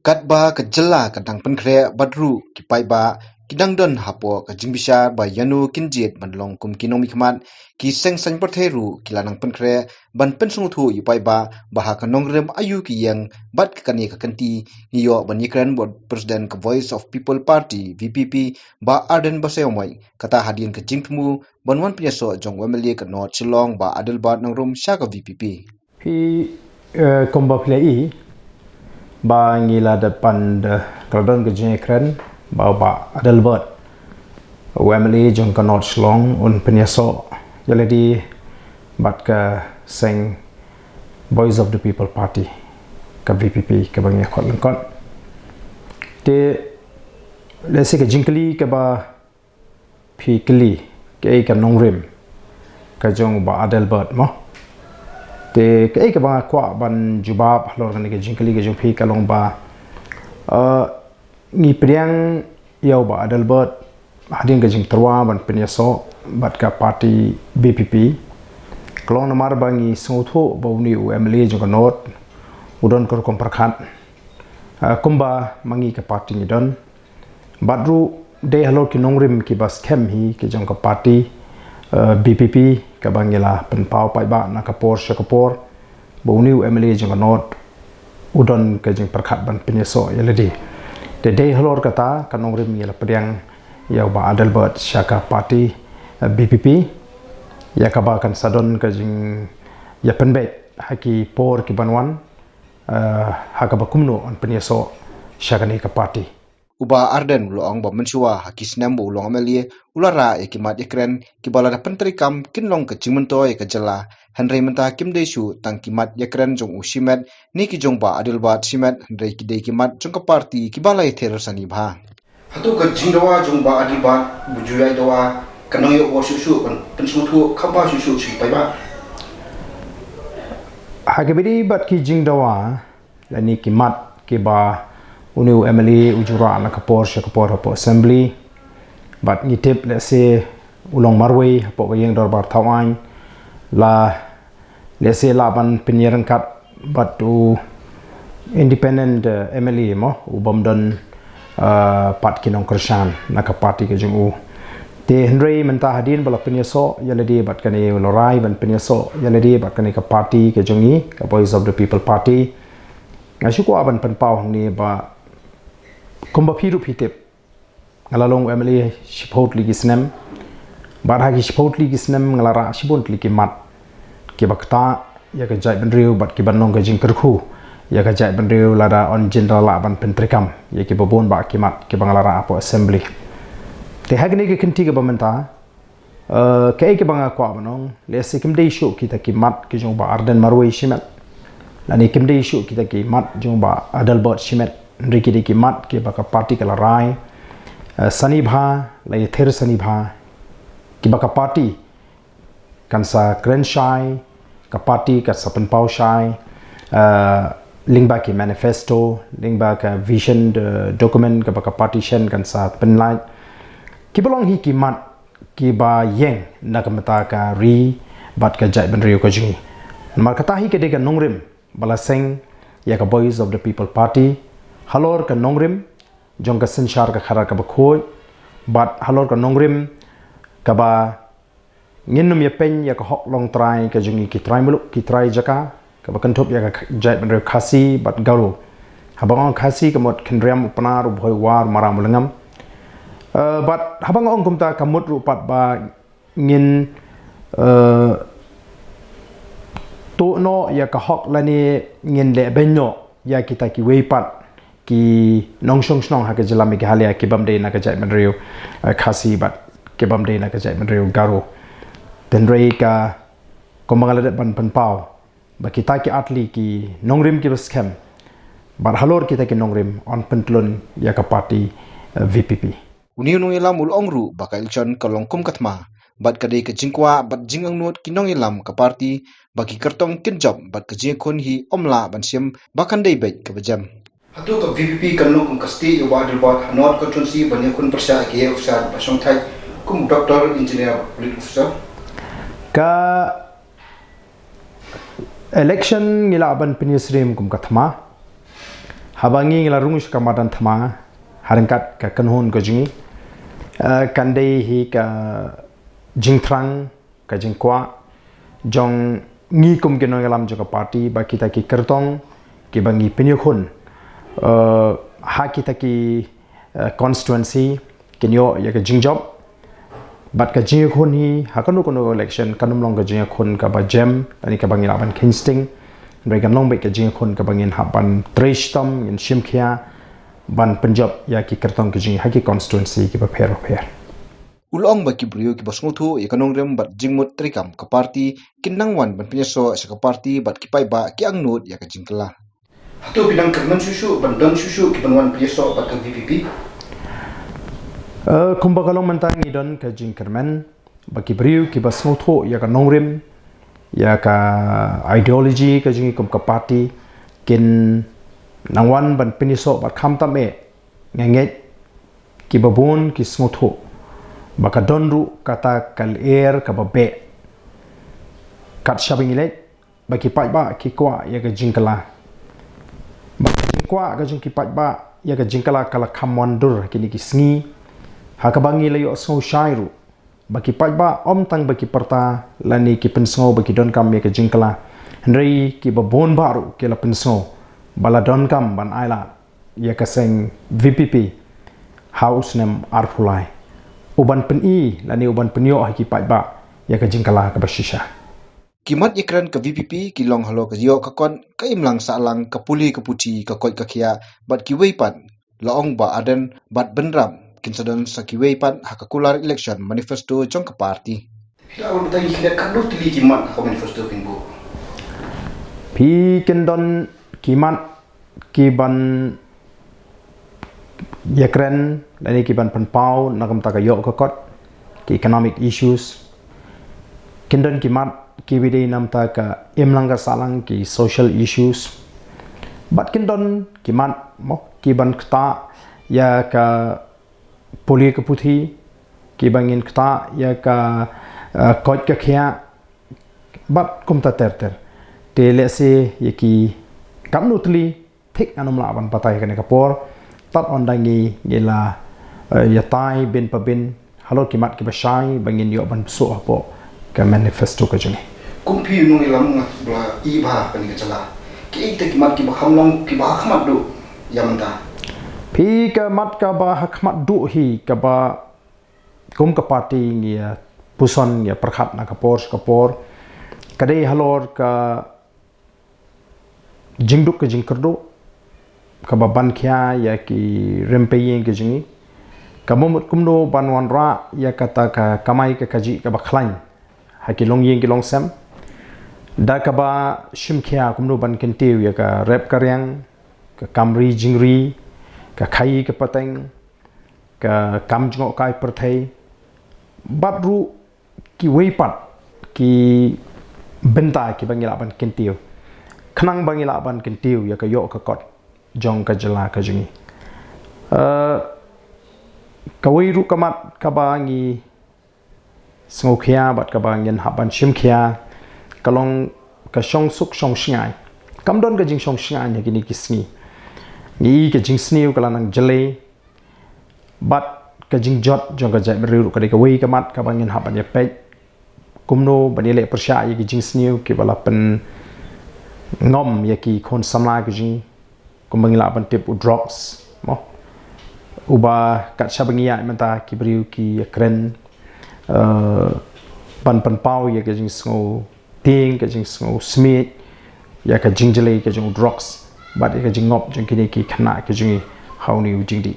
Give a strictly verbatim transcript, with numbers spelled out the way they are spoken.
Katba ka jylla ka dang pynkhreh bad ruh ki paidbah ki dang don hapoh ka jingbishar ba ïano kin jied ban long kum ki nongmihkhmat, ki seng saiñ pyrthei ruh ki la nang pynkhreh ban pynsngewthuh ïa u paidbah ba ha ka nongrim aïu ki ïeng. Bad ka kane ka kynti ngi ïoh ban ïakren bad u President ka Voice of People Party, V P P, Bah Ardent Basaiawmoit, kata hadien ka jingthmu ban wan pynïasoh jong u M L A ka North Shillong Bah Adelbert Nongrum sha ka V P P. Phi, eh, kumba phi la i, ba ngi la dep ban da ka la don ka jingïakren ba u Bah Adelbert, u M L A jong ka North Shillong, un pynïasoh ïa lade bad ka seng Voice of the People Party, ka V P P, kaba ngi khot lyngkot. Te lehse ka jingkylli kaba phi kylli, kaei ka nongrim ka jong u Bah Adelbert mo? Te kaei kaba nga kwah ban jubab halor kane ka jingkylli ka jong phi ka long ba, eh, ngi pdiang ïa u Bah Adelbert hadien ka jingtyrwa ban pynïasoh bad ka party V P P. Ka long namar ba ngi sngewthuh ba une u M L A jong ka North u don ka rukom pyrkhat, eh, kumba ma ngi ka party ngi don. Bad ruh dei halor ki nongrim kiba skhem hi ki jong ka party, eh, V P P, kaba ngi la pynpaw paidbah na ka por sha ka por ba une u M L A jong ka North u don ka jingpyrkhat ban pynïasoh ïa lade. Te dei halor kata ka nongrim ngi la pdiang ïa u Bah Adelbert sha ka party, eh, V P P, ïa kaba kan sa don ka jingïapynbeit ha ki por kiban wan, eh, ha kaba kumno yn pynïasoh sha kane ka party. U Bah Ardent u la ong ba mynshuwa ha ki snem ba u long M L A u la rah ïa ki mat ïakren kiba lada pyntreikam kin long ka jingmyntoi ïa ka jylla. Hynrei mynta kim dei shuh tang ki mat ïakren jong u shimet ne ki jong Bah Adelbert shimet, hynrei ki dei ki mat jong ka party kiba la ïathir sani bha. Hato ka jingdawa jong Bah Adelbert ba ju ïai dawa ka nang ïoh bor shuh shuh ban pynsngewthuh kham bha shuh shuh sha ki paidbah? Ha kaba ïadei bad ki jingdawa lane ki mat kiba une u M L A u ju rah na ka por sha ka por hapoh Assembly. Bad ngi tip lehse u long marwei hapoh ka ïing dorbar thawaiñ, la lehse lah ban pynïaryngkat bad u independent, eh, M L A mo, u bym don, eh, pat ki nongkyrshan na ka party ka jong u. Te hynrei mynta hadien ba la pynïasoh ïa lade bad kane, u la rai ban pynïasoh ïa lade bad kane ka party ka jong ngi, ka Voice of the People Party. Nga shu kwah ban pynpaw hangne ba kumba phi ruh phi tip, nga la long M L A shiphew tylli ki snem. Bad ha ki shiphew tylli ki snem nga la rah shibun tylli ki mat kiba ktah ïa ka jaitbynriew bad kiban long ka jingkyrkhu ïa ka jaitbynriew lada yn jynjar lah ban pyntreikam ïa kiba bun bah ki mat kiba nga la rah hapoh Assembly. Te ha kane ka kynti kaba mynta, eh, kaei kaba nga kwah ban ong, lehse kim dei shuh kita ki mat ki jong u Bah Ardent marwei shimet, lane kim dei shuh kita ki mat jong u Bah Adelbert shimet, hynrei ki dei ki mat kiba ka party ka la rai, eh, sani bha, la ïathir sani bha, kiba ka party kan sa kren shai, ka party kan sa pynpaw shai, eh, lyngba ki manifesto, lyngba ka vision, eh, document kaba ka party shen kan sa pynlait. Kiba long hi ki mat kiba ïeng na ka bynta ka ri bad ka jaitbynriew ka jong ngi. Namar kata hi ka dei ka nongrim ba la seng ïa ka Voice of the People Party halor ka nongrim jong ka synshar ka khadar kaba khuid bad halor ka nongrim kaba ngin nym ïapeiñ ïa ka hok longtrai ka jong ngi ki trai muluk, ki trai jaka, kaba kynthup ïa ka jaitbynriew Khasi bad Garo. Haba nga ong Khasi ka mut Khynriam, u Pnar, u Bhoi, u War, u Maram, u Lyngngam. Eh, bad haba nga ong kumta ka mut ruh pat ba ngin, eh, tuh noh ïa ka hok lane ngin lehbeiñ noh ïa kita kiwei pat ki nongshong shnong ha ka jylla Meghalaya kibym dei na ka jaitbynriew, eh, Khasi bad kibym dei na ka jaitbynriew Garo. Hynrei ka, kumba nga la dep ban pynpaw ba kita ki artylli ki nongrim kiba skhem bad halor kita ki nongrim yn pyntlun ïa ka party, eh, V P P. Une u nongïalam u la ong ruh ba ka election ka long kum ka thma bad ka dei ka jingkwah bad jingangnud ki nongïalam ka party ba ki kyrtong kin jop bad ka jingïakhun hi ym lah ban shim ba kan dei beit kaba jem. Hato ka V P P kan long kum ka stieh ïa u Bah Adelbert ha North Constituency ban ïakhun pyrshah ïa ki officer ba shong thait kum u doctor, engineer, police officer? Ka election ngi lah ban pynïasyriem kum ka thma. Haba ngi la rung sha ka madan thma, ha ryngkat ka kynhun ka jong ngi, eh, kan dei hi ka jingthrang, ka jingkwah jong ngi kum ki nongïalam jong ka party, ba kita ki kyrtong kiba ngi pynïakhun, eh, ha kita ki, eh, constituency kin ïoh ïa ka jingjop. Bad ka jingïakhun hi ha kano kano election kan ym long ka jingïakhun kaba jem lane kaba ngi lah ban kheiñ sting. Hynrei kan long beit ka jingïakhun kaba ngin hap ban trei shitom, ngin shim khia ban pynjop ïa ki kyrtong ki jong ngi ha ki constituency kiba pher bapher. U la ong ba ki briew kiba sngewthuh ïa ka nongrim bad jingmut treikam ka party kin nang wan ban pynïasoh sha ka party bad ki paidbah ki angnud ïa ka jingkylla. Hato phi dang kyrmen shuh shuh ban don shuh shuh kiban wan pynïasoh bad ka V P P? Eh, kumba ka long mynta ngi don ka jingkyrmen ba ki briew kiba sngewthuh ïa ka nongrim, ïa ka ideology ka jong ngi kum ka party kin nang wan ban pynïasoh bad khamtam eh nga ngeit kiba bun ki sngewthuh ba ka don ruh kata ka lyer kaba beh kat shaba ngi leit, ba ki paidbah ki kwah ïa ka jingkylla. Ba ka jingkwah ka jong ki paidbah ïa ka jingkylla ka la kham wan dur ha kine ki sngi, ha kaba ngi la ïohsngew shai ruh ba ki paidbah ym tang ba ki pyrta lane ki pynsngew ba ki donkam ïa ka jingkylla, hynrei kiba bun bah ruh ki la pynsngew ba la donkam ban ailad ïa ka seng V P P ha u snem arphew lai, u ban pyni lane u ban pynïoh ha ki paidbah ïa ka jingkylla kaba shisha. Ki mat ïakren ka V P P ki long halor ka ïoh ka kot, ka imlang sahlang, ka pule ka puthi, ka koit ka khiah bad kiwei pat. La ong ba Ardent bad Bynrap kin sa don sa kiwei pat ha ka kular election manifesto jong ka party. Phi la ong ba tang ki khyndiat katno tylli ki mat ha ka manifesto phin buh? Phi kin don ki mat kiban ïakren lane kiban pynpaw na ka bynta ka ïoh ka kot, ki economic issues. Kin don ki mat kiba dei na ka bynta ka imlang ka sahlang, ki social issues. Bad kin don ki mat mo kiban ktah ïa ka pule ka puthi, kiba ngin ktah ïa ka, eh, koit ka khiah bad kumta ter ter. Te lehse ïa ki katno tylli thik ngan ym lah ban batai ha kane ka por. Tad haduh ba ngi, ngi la, eh, ïatai bynta bynta halor ki mat kiba shai ba ngin ïoh ban pynsuh hapoh ka manifesto ka jong ngi. Kum phi u nongïalam, nga la i ba ha kane ka jaka, kiei kita ki mat kiba kham long kiba ha khmat duh ïa mynta? Phi, ka mat kaba ha khmat duh hi kaba kum ka party ngi ïa puson, ngi ïa pyrkhat na ka por sha ka por, ka dei halor ka jingduk ka jingkyrduh kaba ban khia ïa ki rympei ïing ka jong ngi. Ka mut kumno ban wanrah ïa kata ka kamai ka kajih kaba khlaiñ ha ki longïing ki longsem, da kaba shim khia kumno ban kyntiew ïa ka rep ka riang, ka kam ri jingri, ka khaïi ka pateng, ka kam jngohkai pyrthei, bad ruh kiwei pat ki bynta kiba ngi lah ban kyntiew, khnang ba ngi lah ban kyntiew ïa ka ïoh ka kot jong ka jylla ka jong ngi. Eh, kawei ruh ka mat kaba ngi sngewkhia bad kaba ngin hap ban shim khia ka long ka shongsuk shongshngaiñ. Kam don ka jingshongshngaiñ ha kine ki sngi. Ngi i ka jingsniew ka la nang jlei bad ka jingjot jong ka jaitbynriew ruh ka dei kawei ka mat kaba ngin hap ban ïa peit kumno ban ïaleh pyrshah ïa ki jingsniew kiba la pynngom ïa ki khun samla ki jong ngi, kumba ngi lah ban tip u drugs mo, uba kat shaba ngi ïaid mynta ki briew ki ïakren, eh, ban pynpaw ïa ka jingsngewtieng, ka jingsngewsmiej ïa ka jingjlei ka jong u drugs bad ïa ka jingngop jong kine ki khynnah ki jong ngi ha une u jingdih.